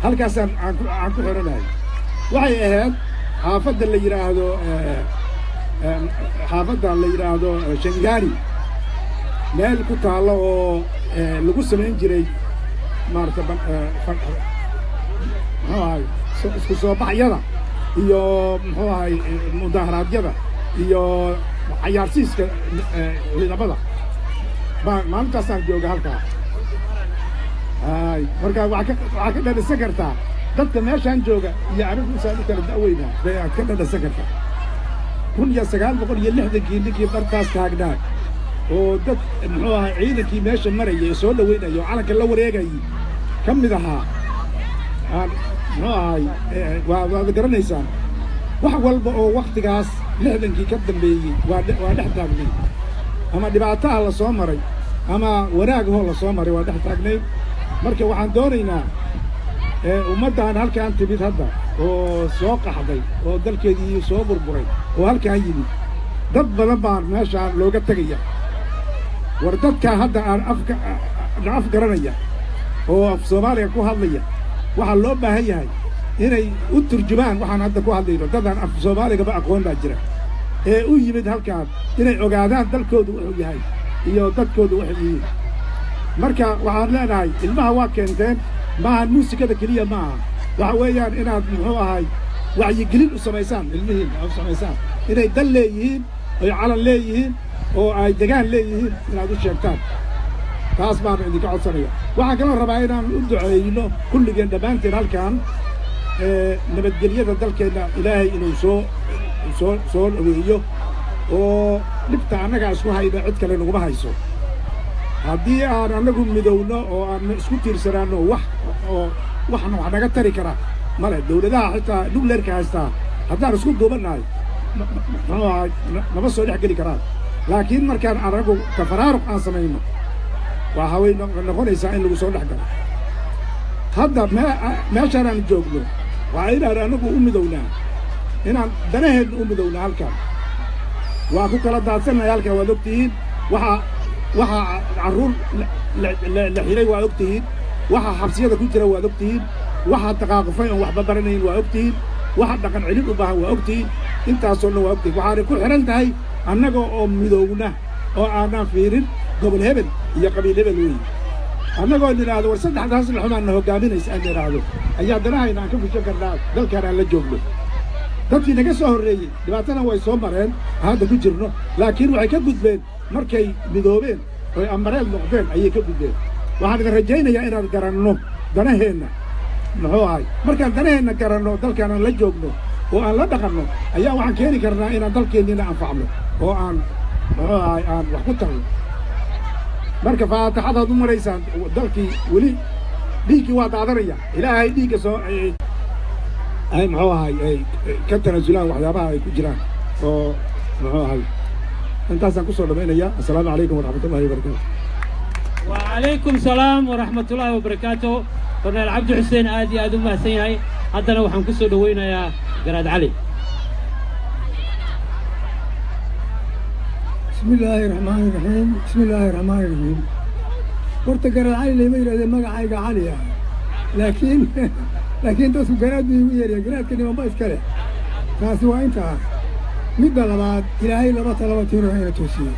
Halkaasaan aan ku xiranahay. Waxay ahayd xaafadda la yidhaahdo, xaafadda la yidhaahdo Shangaani, meel ku taallo oo lagu samayn jiray maarata, muxuu ahay, isku soo baxyada iyo, muxuu ahay, mudaharaadyada iyo cayaarsiiska ciidamada. Baa maalintaasaan jooga halkaa. Ay marka waxaa ka dhadhasan kartaa dadka meeshaan jooga iyo anigu saan u kala da'weynaa bay aad ka dhadhasan kartaa. 1960-kii ninkii bartaas taagnaa oo dad, muxuu ahay, ciidankii meesha marayay ee soo dhaweynaya oo calanka la wareegayay ka mid ahaa aan, muxuu ahay, waad garanaysaan. Wax walba oo wakhtigaas 60-kii ka dambeeyey waa dhex taagnay, ama dhibaataha la soo maray ama wanaagahoo la soo maray waa dhex taagnay. Marka waxaan doonaynaa ummaddan halkaan timid hadda oo soo qaxday oo dalkeedii soo burburay oo halkaan yimid, dad badan baa meeshaan looga tegaya. War dadkaa hadda aan afka af garanaya oo af Soomaaliga ku hadlaya, waxaa loo baahan yahay inay u turjumaan waxaan hadda ku hadlayno. Dadaan af Soomaaligaba aqoon baa jira ee u yimid halkaan inay ogaadaan dalkoodu wuxuu yahay iyo dadkoodu waxay yihiin. Marka waxaan leenahay, ilmaha waa keenteen, maaha muusikada keliya ma aha, waxa weeyaan inaad, muxuu ahay, wacyigelin u samaysaan ilmihiinna, u samaysaan inay dal leeyihiin, oy calan leeyihiin oo ay degaan leeyihiin, inaad u sheegtaan. Taas baanu idinka codsanaya. Waxaan kaloo rabaa inaan u duceeyno kulligeen dhammaanteen halkan nabadgelyada dalkeenna Ilaahay inuu soo dhaweeyo, oo dhibta annagaa isku hayna, cid kale naguma hayso. Haddii aan annagu midowno oo aan isku tiirsanaanno, wax oo waxna wax naga tari kara male. Dawladaha xitaa nuclearka haystaa haddaan isku duubannahay, muxuu ahay, nama soo dhex geli karaan. Laakiin markaan annagu tafaraaruq aan samayno, waxa way noqonaysaa in lagu soo dhex galo. Hadda meeshaan aan joogno waa inaan annagu u midownaa, inaan danaheenna u midownaa. Halkaan waa ku kala daadsannahay halkaan, waad ogtihiin. Waxaa carruur la xidhay waad ogtihiin, waxa xabsiyada ku jira waad ogtihiin, waxa taqaaqufay oon waxba baranayn waa ogtihiin, waxa dhaqan celin u baahan waa ogtihiin. Intaasoo dhan waa ogtihiin. Waxaanay ku xidhan tahay annaga oo midowna oo aanaan fiirin gobol hebel iyo qabiil hebel weeye. Annagoo nidhaahdo war saddexdaas laxumaan na hoggaaminaysa aan nidhaahdo, ayaa danahayna aan ka fushan karnaa dalkaan aan la joogno. Dadkii naga soo horreeyey dhibaatadan way soo mareen hadda ku jirno, laakiin waxay ka gudbeen markay midoobeen oy amareel noqdeen ayay ka gudbeen. Waxaan idin rajaynayaa inaan garanno danaheenna, muxuu ahay, markaan danaheenna garanno dalkaan aan la joogno oo aan la dhaqanno, ayaa waxaan keeni karnaa inaan dalkeenniina anfacno oo aan, muxuu ahay, aan wax ku tarno. Marka faataxadaad u maraysaan dalkii weli dhiiggii waa daadanaya. Ilaahay dhiigga soo ay, muxuu ahay, ay ka tanaasulaan waxyaabaha ay ku jiraan oo, muxuu ahay, intaasaan kusoo dhamaynaya. Assalaamu calaykum waraxmat ullahi wabarakaatu. وعليكم السلام ورحمة الله وبركاته. كورنيل عبد حسين آدي آدم mahadsan yahay. Haddana waxaan ku soo dhaweynayaa Garaad Cali. بسم الله الرحمن الرحيم، بسم الله الرحمن الرحيم. Horta Garaad Cali layma yidhahdee, magacayga Cali ah, laakiin dadku Garaad buu igu yeeraya. Garaadka nimanba iska leh, taasi waa intaa. Midda labaad, Ilaahay laba talaba tiiro ha ina toosiyo.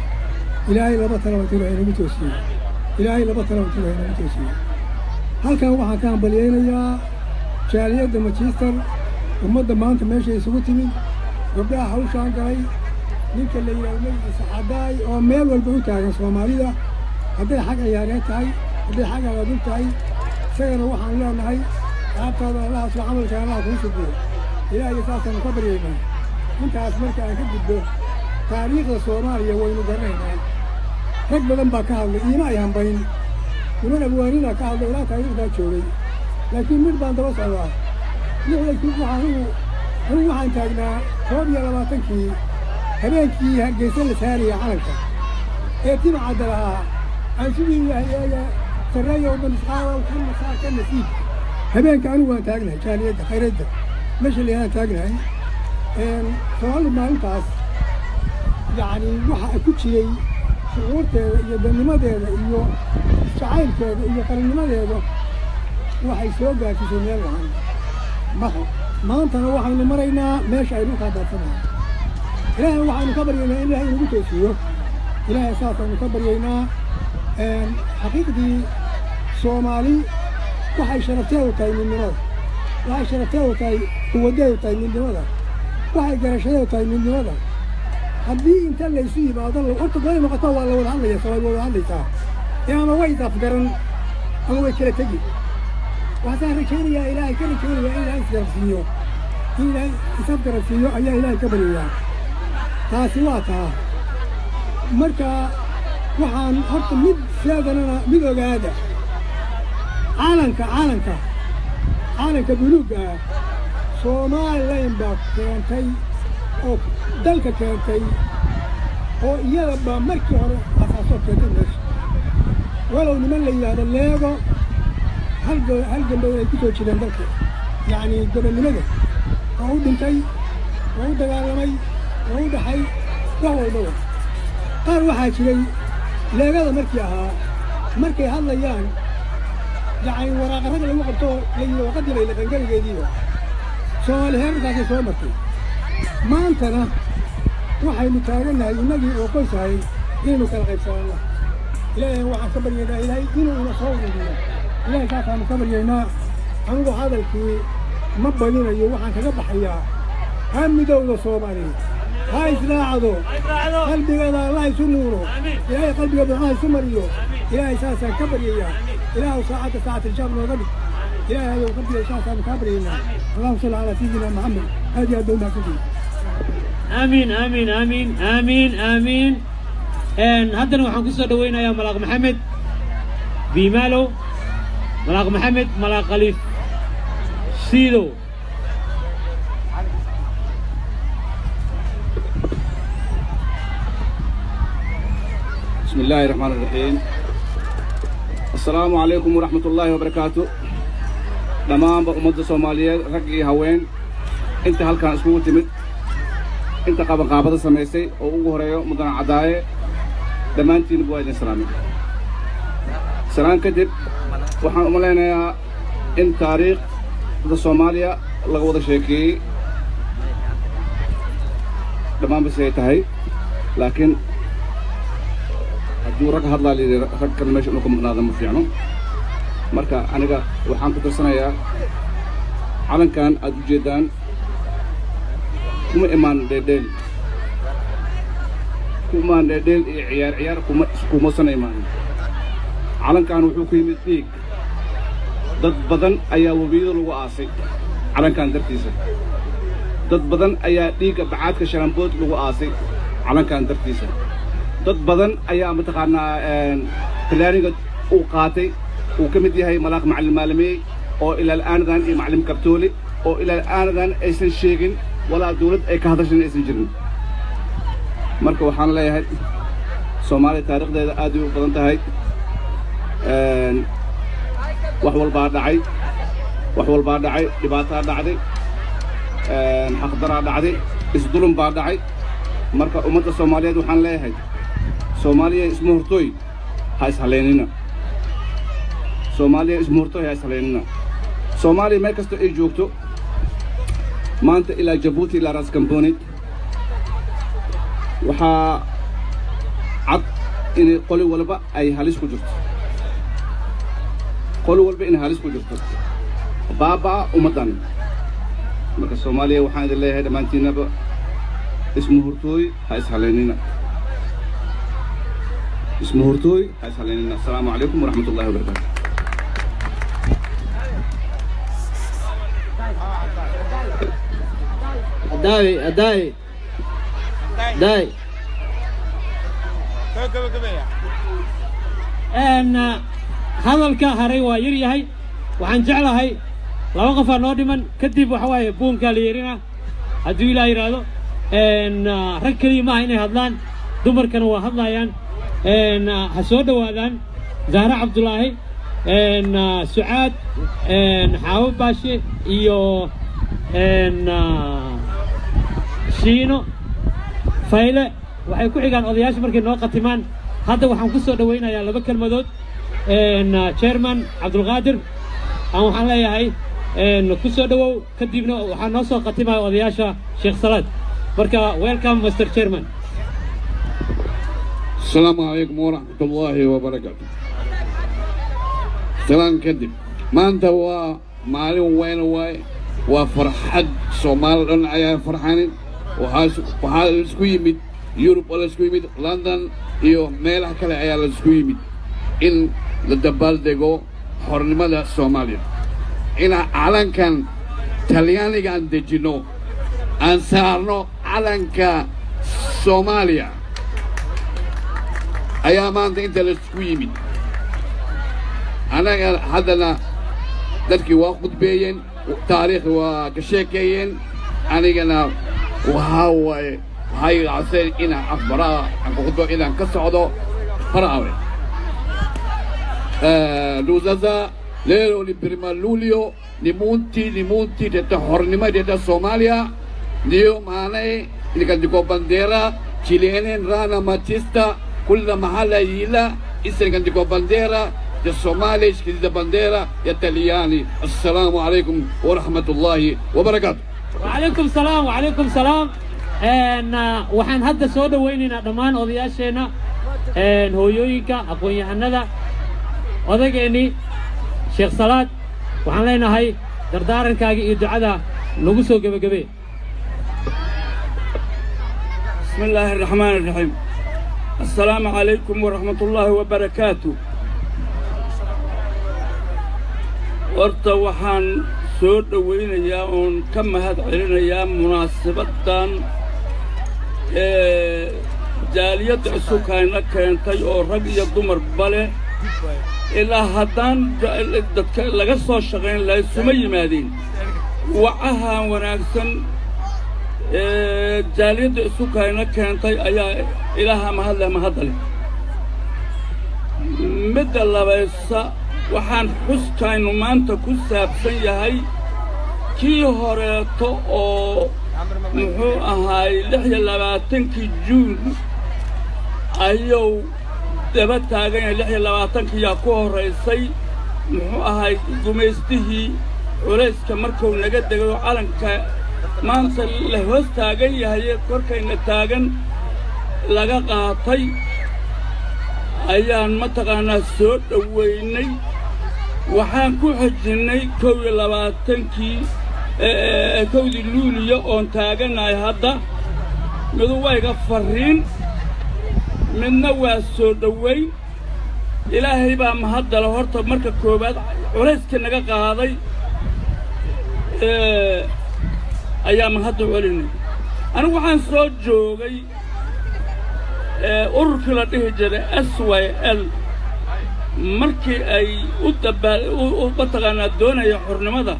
Ilaahay laba talaba tiiro ha inagu toosiyo. Ilaahay laba talaba tiiro ha inagu toosiyo. Halkan waxaan ka hambalyaynayaa jaaliyadda Manchester, ummadda maanta meesha isugu timid, gabdhaha hawshaan galay, ninka la yidhahdo magaciisa Xadaay oo meel walba u taagan Soomaalida, hadday xag ciyaareed tahay, hadday xag abaabul tahay. Isagana waxaan leenahay qaabtaada Allaha soo camalka Allaha kuu sugiyo. Ilaahay saasaanu ka baryaynaa. Intaas marka aan ka gudbo, taariikhda Soomaaliya waynu garanaynaa. Rag badan baa ka hadlay, iima ay hambayn, niman abwaanina ka hadlay ilaa taariikhdaa joogay, laakiin mid baan daba socdaa. 60-kii waxaa anigu waxaan taagnaa 21-kii habeenkii Hargeysa la saaraya calanka ee Timacadda lahaa aan sidii yahay sarreeya waddan isqaawa ka masaa ka nasiib. Habeenka anigu waan taagnahay jaaliyadda khayradda meesha layaan taagnahay. Soomaalidu maalintaas yacni waxa ku jiray shucuurteeda iyo dannimadeeda iyo jacaylkeeda iyo qarannimadeeda. Waxay soo gaarsiisay meel wacan. Maantana waxaynu maraynaa meesha aynu kaa daadsanahay. Ilaahay waxaynu ka baryaynaa in Ilaahay inagu toosiyo. Ilaahay saasaynu ka baryaynaa. Xaqiiqdii, Soomaali waxay sharafteedu tahay midnimada, waxay sharafteedu tahay, quwaddeedu tahay midnimada, waxay garashadeedu tahay midnimada. Haddii inta laysu yimaado, horta goday noqoto, waa la wada hadlaya. Soomaali waa wada hadlaysaa ee ama way is afgaran ama way kala tegi. Waxaasaan rajaynayaa, Ilaahay ka rajaynayaa, in Ilaahay isgarabsiiyo, in Ilaahay isafgarabsiiyo ayaa Ilaahay ka baryayaa. Taasi waa taa. Marka waxaan horta mid siaadanana mid ogaada: caalanka buluugga ah Somalilan baa keentay oo dalka keentay, oo iyada baa markii hore asaasoo keentay meesha. Walow niman la yidhaahdo Leego halgan badan ay ku soo jireen dalka, yacni gobonnimada, oo u dhintay oo u dagaalamay oo u dhaxay wax walbaba. Qaar waxaa jiray Leegada markii ahaa, markay hadlayaan, yacni waraaqarada lagu qabto, la yidhi warqaddii bay laqangeligeediiba. Soomaali heerarkaasay soo martay. Maantana waxaynu taagannahay innagii oo qoysahay inaynu kala qaybsananno. Ilaahay waxaan ka baryaynaa Ilaahay inuu ina soo ururiyo. Ilaahay saasaanu ka baryaynaa. Anigu hadalkii ma badinayo. Waxaan kaga baxayaa: ha midowda Soomaaliya, ha israacdo, qalbigeeda Allah isu nuuro, Ilaahay qalbiga buuxaha isu mariyo. Ilaahay saasaan ka baryayaa. Ilaahu saacadda saacat iljaab nooga dhig. Ilaahay ayow qalbiga, saasaanu kaa baryaynaa. اللهم صل على سيدنا محمد. Aad iyo aad bay umahadsantihin. Aamiin, aamiin, aamiin, aamiin, aamiin. Haddana waxaan ku soo dhowaynayaa Malaaq Maxamed Biimaalow, Malaaq Maxamed, Malaaq Khaliif Siidow. بسم الله الرحمن الرحيم. السلام عليكم ورحمة الله وبركاته. Dhammaanba ummadda Soomaaliyeed, rag iyo haween, inta halkan iskugu timid, inta qabanqaabada samaysay oo ugu horeeyo mudana Caddaaye, dhammaantiinba waa idin salaamay. Salaan kadib, waxaan u malaynayaa in taariikhda Soomaaliya laga wada sheekeeyey dhammaanba si ay tahay, laakiin hadduu rag hadlaa layidhi, rag kale meesha inuu ka maqnaado ma fiicno. Marka aniga waxaan ku tarsanayaa, calankan aad u jeeddaan kuma imaan dheeldheel, ku imaan dheeldheel iyo ciyaar ciyaar kuma kumasana imaanin. Calankan wuxuu ku yimid dhiig. Dad badan ayaa webiyada lagu aasay calankan dartiisa. Dad badan ayaa dhiigga bacaadka Shalambood lagu aasay calankan dartiisa. Dad badan ayaa mataqaanaa Talyaaniga uu qaatay, uu ka mid yahay Malaaq Macallin Maalamey oo ilaa aanadan, iyo Macallim Kabtoole oo ilaa aanadan aysan sheegin walaa dawlad ay ka hadashan aysan jirin. Marka waxaan leeyahay, Soomaaliya taariikhdeeda aad ay u badan tahay. Wax walbaa dhacay, wax walbaa dhacay, dhibaataa dhacday, xaqdaraa dhacday, isdulum baa dhacay. Marka ummadda Soomaaliyeed waxaan leeyahay, Soomaaliya isma hortooy, ha ishaleynina. Soomaaliya isma hortooy, ha ishaleynina. Soomaaliya meel kasta ay joogto maanta, ilaa Jabuuti ilaa Ras Kamboni, waxaa cad inay qoli walba ay halis ku jirto, qoli walba inay halis ku jirto baaba'a ummaddan. Marka Soomaaliya waxaan idin leeyahay dhammaantiinaba, isma hortooy, ha ishaleynina. Isma hortooy, ha ishaleynina. Asalaamu calaykum waraxmat ullahi wabarakaatu. Adaawi, adaawi, daay. Hadalka haray waa yar yahay. Waxaan jeclahay laba qofaa noo dhiman, kadib waxa waaye buunkaa la yeerina hadduu Ilaah yidhaahdo. Rag keliya maaha inay hadlaan, dumarkana waa hadlayaan. Ha soo dhowaadaan Zahra Cabdulaahi, Sucaad Xaawo Baashe iyo Shiino Fayle. Waxay ku xigaan odayaasha markay noo qatimaan. Hadda waxaan ku soo dhowaynayaa laba kelmadood chairman Cabdulqaadir. Aan waxaan leeyahay ku soo dhowow, kadibna waxaa noo soo khatimaya odayaasha Sheekh Salaad. Marka welcome, Mr Chairman. السلام عليكم ورحمة الله وبركاته. Salaan kadib, maanta waa maalin weyn waaye, waa farxad. Soomaali dhan ayaa farxanin. Waxaa laisku yimid Yurub oo laisku yimid London iyo meelaha kale ayaa laisku yimid in la dabaaldego xornimada Soomaaliya, inaan calankan Talyaaniga aan dejinno, aan saarno calanka Soomaaliya ayaa maanta inta laisku yimid. Annaga haddana dadkii waa khudbeeyeen, taariikh waa ka sheekeeyeen. Anigana waxaa waaye waxay codseen inaan afbaraha aan ku khudbo, inaan ka socdo Baraawe. Luzaza leo ni prima luglio, ni munti teta xornimo teta Somalia, ndiyo maana nikandikwa bandera chilenen rana machista kula mahala ila isa nikandikwa bandera ya Somalia ishikiliza bandera ya Taliani. Assalamu alaikum wa rahmatullahi wa barakatuh. وعليكم السلام، وعليكم السلام. Waxaan hadda soo dhowaynaynaa dhammaan odayaasheenna, hooyooyinka, aqoon-yahanada, odageennii Sheekh Salaad. Waxaan leenahay dardaarankaaga iyo ducada nagu soo gebagabe. بسم الله الرحمن الرحيم. السلام عليكم ورحمة الله وبركاته. Horta waxaan soo dhowaynayaa oon ka mahad celinayaa munaasabaddan ee jaaliyadda cusubkayna keentay oo rag iyo dumarba leh. Ilaa haddaan dadka laga soo shaqayn lahay suma yimaadeen. Wacahan wanaagsan ee jaaliyadda isukayna keentay ayaa Ilaaha mahad leh, mahadda leh. Midda labaysa, waxaan xuskaynu maanta ku saabsan yahay kii horeeto oo muxuu ahaay 26-kii Juun ayuu daba taagan yahay. 26-kiyaa ku horraysay, muxuu ahaay, gumaystihii culayska markuu naga degay oo calanka maanta la hoos taagan yahay korkayna taagan laga qaatay ayaan mataqaannaa soo dhowaynay. Waxaan ku xejinnay 21-kii, 1-dii Luuliya oon taagannahay hadda. Midu wayga farriin, midna waa soo dhowayn. Ilaahay baa mahaddale horta marka koowaad culayska naga qaaday ayaa mahadda celinay. Anigu waxaan soo joogay ururkii la dhihi jiray SYL markii ay u dabaal u mataqaanaa doonaya xornimada.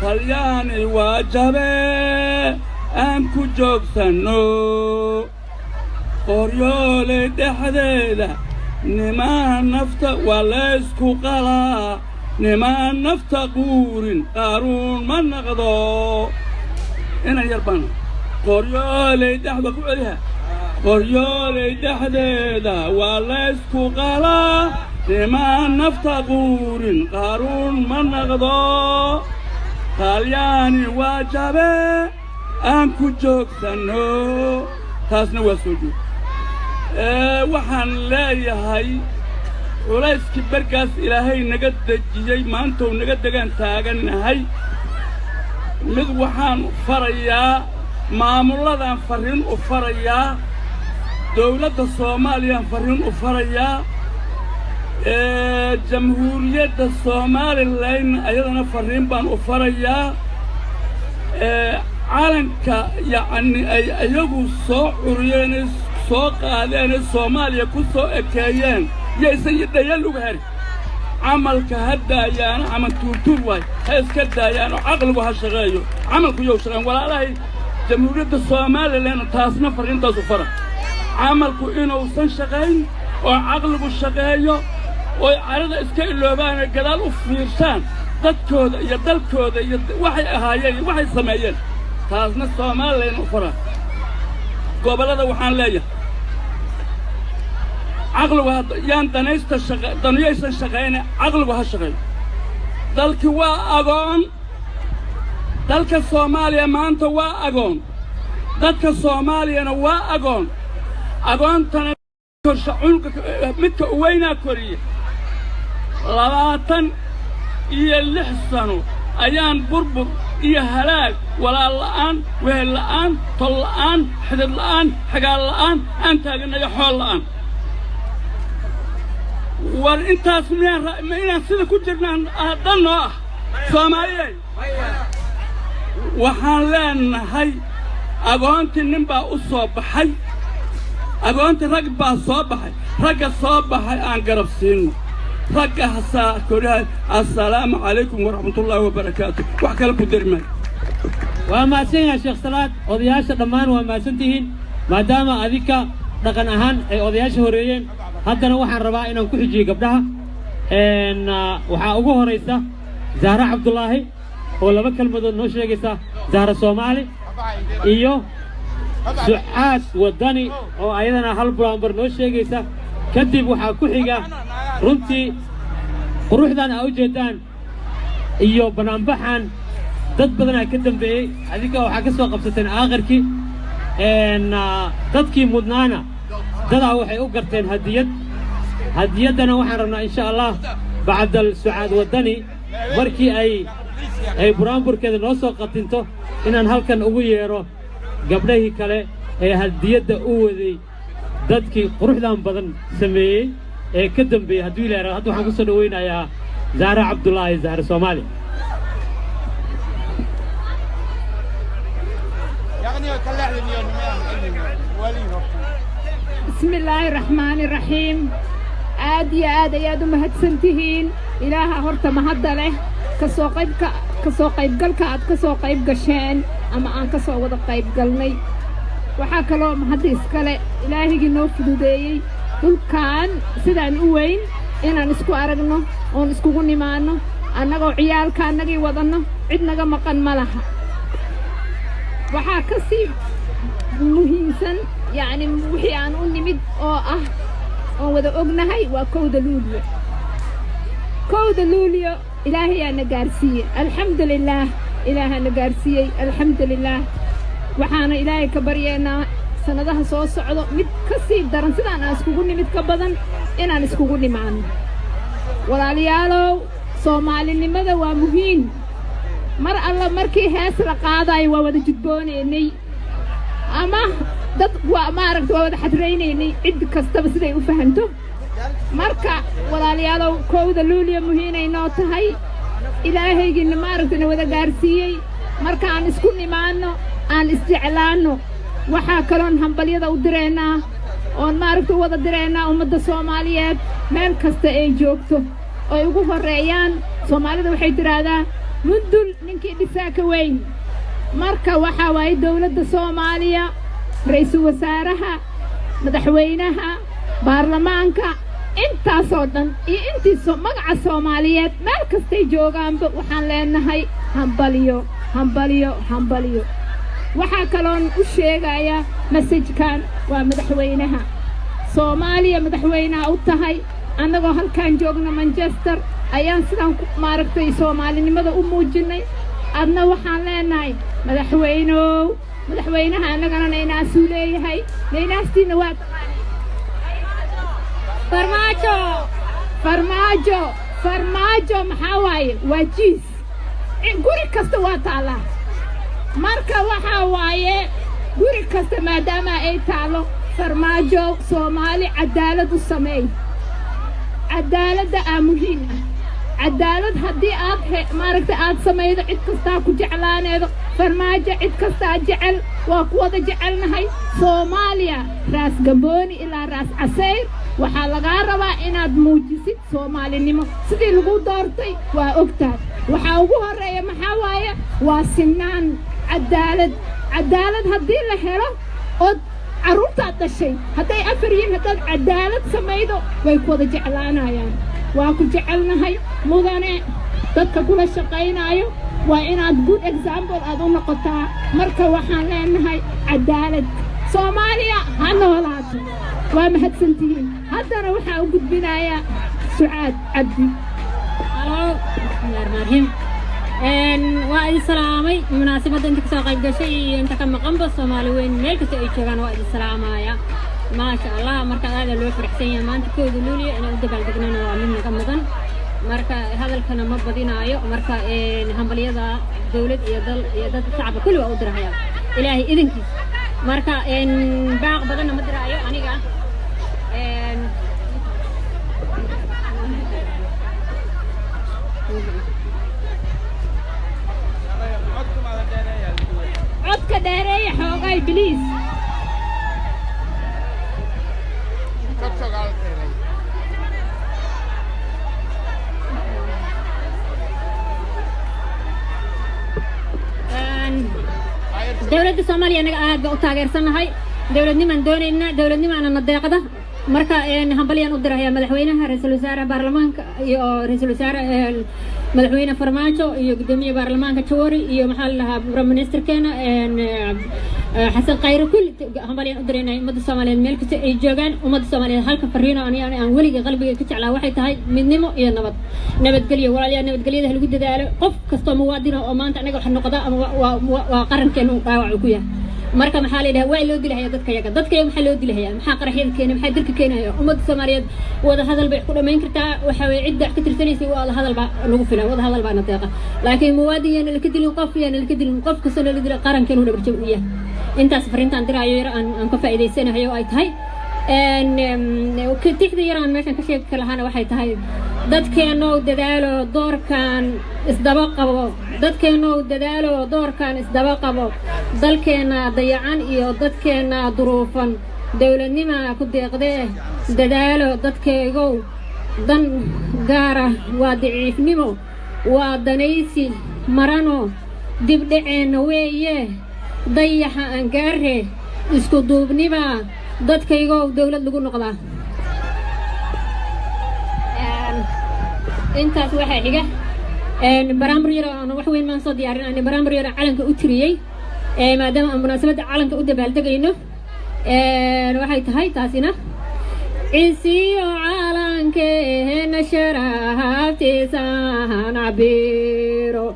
Talyaani waa jabee, aan ku joogsanno Qoryooley dhexdeeda, nimaan nafta waa laysku qalaa, nimaan nafta quurin qaaruun ma naqdo. Inan yar baan Qoryooley dhexda ku celiha. Qoryooley dhexdeeda waa laysku qalaa, nimaan nafta quurin qaaruun ma naqdo, Talyaani waa jabee, aan ku joogsanno. Taasna waa soo joog. Waxaan leeyahay culayskii bergaas Ilaahay naga dejiyey maantou naga degaan taagannahay. Mid waxaan farayaa maamulladaan farriin u farayaa, dawladda Soomaaliyaan farriin u farayaa, Jamhuuriyadda Somalilan ayadana farriin baan u farayaa. Calanka yacni ay iyagu soo curiyeenay, soo qaadeenay, Soomaaliya ku soo ekeeyeen yaysan dhayal uga hari. Camalka ha daayaano, camal tuurtuur waay, ha iska daayaano, caqligu ha shaqeeyo, camalku yow shaqeyn. Walaalahay Jamhuuriyadda Somalilan taasna farriintaasu fara, camalku inuusan shaqayn oo caqligu shaqeeyo, oy carada iska iloobaanee gadaal u fiirshaan dadkooda iyo dalkooda iyo waxay ahaayeen iyo waxay sameeyeen. Taasna Somalilan u fara. Gobollada waxaan leeyahay caqligu yaan danaysta shaqa daniyaysan shaqayne, caqligu ha shaqeeyo. Dalki waa agoon. Dalka Soomaaliya maanta waa agoon, dadka Soomaaliyana waa agoon. Agoontana korsha cunuga midka u weynaa koriya. 26 sano ayaan burbur iyo halaag, walaal la'aan, wehel la'aan, tol la'aan, xidid la'aan, xagaal la'aan aan taaganayo, xool la'aan. War intaas miyaan ma inaan sida ku jirnaan dan noo ah, Soomaaliyey? Waxaan leenahay agoontii nin baa u soo baxay, agoontii rag baa soo baxay. Ragga soo baxay aan garab siinno, ragga hasaa koriha. Assalaamu calaykum waraxmatullaahi wabarakaatu. Wax kale ku dari maayo. Waa mahadsan yahay Sheekh Salaad. Odayaasha dhammaan waa mahadsan tihiin. Maadaama adika dhaqan ahaan ay odayaasha horeeyeen, haddana waxaan rabaa inaan ku xijiyo gabdhaha. Waxaa ugu horaysa Zahra Cabdulaahi oo laba kelmadood noo sheegaysa, Zahra Soomaali, iyo Sucaad Waddani oo ayadana hal bulaambar noo sheegaysa. Kadib waxaa ku xiga runtii quruxdan aa u jeeddaan iyo bannaanbaxan dad badanaa ka dambeeyey. Adinka waxaa ka soo qabsateen aakhirkii dadkii mudnaana. Dadaa waxay u garteen hadiyad. Hadiyaddana waxaan rabnaa, insha Allah, bacdal Sucaad Waddani markii ay buraanburkeeda noo soo qatinto, inaan halkan ugu yeedho gabdhahii kale ee hadiyadda u waday dadkii quruxdan badan sameeyey ee ka dambeeyey, hadduu Ilahay. Hadda waxaan ku soo dhowaynayaa Zahra Cabdulaahi, Zahra Soomaali. بسم الله الرحمن الرحيم. Aad iyo aad ayaad u mahadsantihiin. Ilaaha horta mahadda leh. Kasoo qaybka, kasoo qaybgalka aad ka soo qayb gasheen ama aan ka soo wada qayb galnay. Waxaa kaloo mahadda iskale Ilaahigii noo fududeeyey dhulkan sidaan u weyn inaan isku aragno oon iskugu nimaanno, annagoo ciyaalka annagii wadanno, cid naga maqan ma laha. Waxaa ka sii muhiimsan, yacni, wixii aan u nimid oo ah oon wada ognahay waa 1-da Luuliyo. 1-da Luuliyo Ilaahayaa na gaarsiiyey, alxamdu lilaah. Ilaahaa na gaarsiiyey, alxamdu lilaah. Waxaana Ilaahay ka baryeennaa sannadaha soo socdo mid ka sii daran sidaan aan iskugu nimid ka badan inaan iskugu nimaanno. Walaalayaalow, Soomaalinimada waa muhiim. Mar alla markii hees la qaadaayo waa wada judboonaynay ama dad waa maaragta waa wada xadraynaynay, cid kastaba siday u fahanto. Marka walaalayaalow, 1-da Luuliya muhiinay noo tahay. Ilaahaygiina maaragta na wada gaarsiiyey marka aan isku nimaanno, aan isjeclaanno. Waxaa kaloon hambalyada u direennaa oon maaragta u wada direennaa ummadda Soomaaliyeed meel kasta ay joogto oy ugu horreeyaan. Soomaalida waxay tidhaahdaa, "Mundul ninkii dhisaa ka weyn." Marka waxaa waaye dawladda Soomaaliya, ra'iisul wasaaraha, madaxweynaha, baarlamaanka, intaasoo dhan iyo intii magaca Soomaaliyeed meel kastay joogaanba, waxaan leenahay hambalyo, hambalyo, hambalyo. Waxaa kaloon u sheegayaa message-kan waa madaxweynaha Soomaaliya. Madaxweynaha u tahay, annagoo halkaan joogna Manchester ayaan sidaan maaragtay Soomaalinimada u muujinnay. Adna waxaan leenahay, madaxweynow, madaxweynaha annagana naynaasuu leeyahay, naynaastiinna waa Farmaajo, Farmaajo, Farmaajo. Maxaa waaye? Waa jiis, guri kasta waa taallaa. Marka waxaa waaye guri kasta maadaama ay taallo, Farmaajo, Soomaali caddaalad u sameey. Caddaaladda aa muhiim ah. Caddaalad haddii aad maaragtay aad samaydo, cid kastaa ku jeclaaneedo. Farmaajo cid kastaa jecel, waa ku wada jecelnahay. Soomaaliya Raas Gambooni ilaa Raas Casayr waxaa lagaa rabaa inaad muujisid Soomaalinimo sidii lagu doortay. Waa ogtahay waxaa ugu horreeya maxaa waaye? Waa sinaan, caddaalad. Caddaalad haddii la helo, ood carruurtaad dhashay hadday afar yihiin, haddaad caddaalad samaydo, way ku wada jeclaanayaan. Waa ku jecelnahay, mudane. Dadka kula shaqaynaayo waa inaad good example aad u noqotaa. Marka waxaan leenahay caddaalad. Soomaaliya ha noolaato. Waa mahadsantihiin. Haddana waxaa u gudbinayaa Sucaad Cabdi. Bismillahirrahmanirrahiim. Waa idin salaamay munaasabadda inta kasoo qayb gashay iyo inta ka maqanba. Soomaali weyn meel kasta ay joogaan waa idin salaamaya. Maasha Allah, marka aada loo faraxsan yahay maanta 1-da Luuliyo inaan u dabaaldegnana waa mid naga mudan. Marka hadalkana ma badinaayo. Marka hambalyada dowlad iyo dal iyo dad shacabka kulli waa u dirahaya, Ilaahay idinkiis. Marka baaq badanna ma diraayo aniga. Codka dheereeya xoogay, please. Dowladda Soomaaliya anaga aad baa u taageersannahay. Dowladnimaan doonaynaa, dowladnimaana na deeqda. Marka hambalyaan u dirayaa madaxweynaha, ra-iisul wasaaraha, baarlamaanka iyo ra-iisul wasaare madaxweyne Farmaajo iyo guddoomiye baarlamaanka Jawaari iyo maxaa la dhahaa prime ministerkeena Xasan Khayre. Kulli hambalyaan u diraynaa ummadda Soomaaliyeed meel kasta ay joogaan. Ummadda Soomaaliyeed halka fariino ani aan weligay qalbiga ka jeclaa waxay tahay midnimo iyo nabad, nabadgelyo. Walaalayaal, nabadgelyada ha lagu dadaalo. Qof kastoo muwaadina oo maanta anaga wax noqda ama waa qarankeenu dhaawac uu ku yahay. Marka maxaa la yidhaha, waa loo dilahaya dadka yaga, dadka yaga maxaa loo dilahaya? Maxaa qaraxyada keenay? Maxaa dilka keenaya? Ummadda Soomaaliyeed wada hadal bay ku dhamayn kartaa. Waxa weye cidda wax ka tirsanaysay wada hadal baa lagu filan, wada hadal baana deeqa. Laakiin muwaadin yaana laka dilin, qof yaana laka dilin. Qof kastoo lala dila qarankeenu dhabarjab u yahay. Intaas fariintaan diraayo yar aan ka faa'iidaysanayo ay tahay tixda yar aan meeshan ka sheegi lahaana waxay tahay: dadkeenow dadaalo, doorkan isdaba qabo. Dadkeenow dadaalo, doorkan isdaba qabo. Dalkeenna dayacan iyo dadkeenna duruufan, dowladnima ku deeqdee dadaalo dadkeegow. Dan gaara waa daciifnimo, waa danaysi marano, dibdhaceenna weeye. Dayaxa aan gaare, isku duubnibaa dadkaygow dowlad lagu noqdaa. Intaas waxaa xiga baraambur yar oo wax weyn maan soo diyaarin ani, baraambur yar calanka u tiriyey maadaama aan munaasabadda calanka u dabaaldegayno. Waxay tahay taasina: cisiyo calankeena sharaftiisaan cabiro,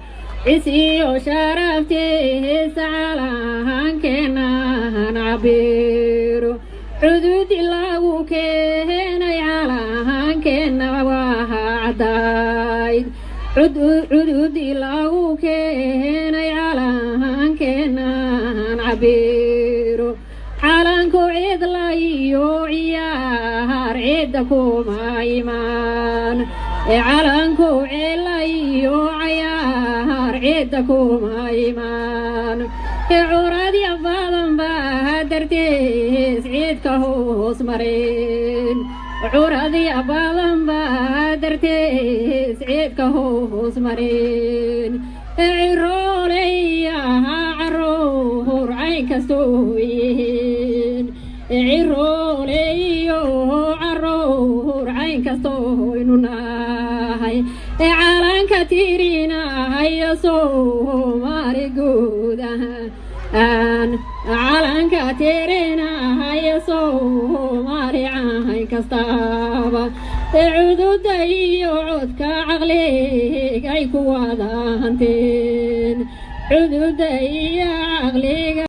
cisiyo sharaftiisa calankeenaan cabiro. Cudud lagu keenay calankeena waa cadayd, cudud lagu keenay calankeenaan cabiro. Calanku cidlayo ciyaar cidda kuma imaan, calanku cilayo cayaar cidda kuma imaan. Curadya badan baa dartiis ciidka hoos mareen, curadya badan baa dartiis ciidka hoos mareen. Ciroolayaha caruur cayn kastuu yihiin, ciroolayo caruur cayn kastoo nahay. Calanka tirinahayo Soomaali guud ahaan, calanka tirinahayo Soomaali cayn kastaba. Cududa iyo codka caqligay ku wada hanteen, cududa iyo caqliga.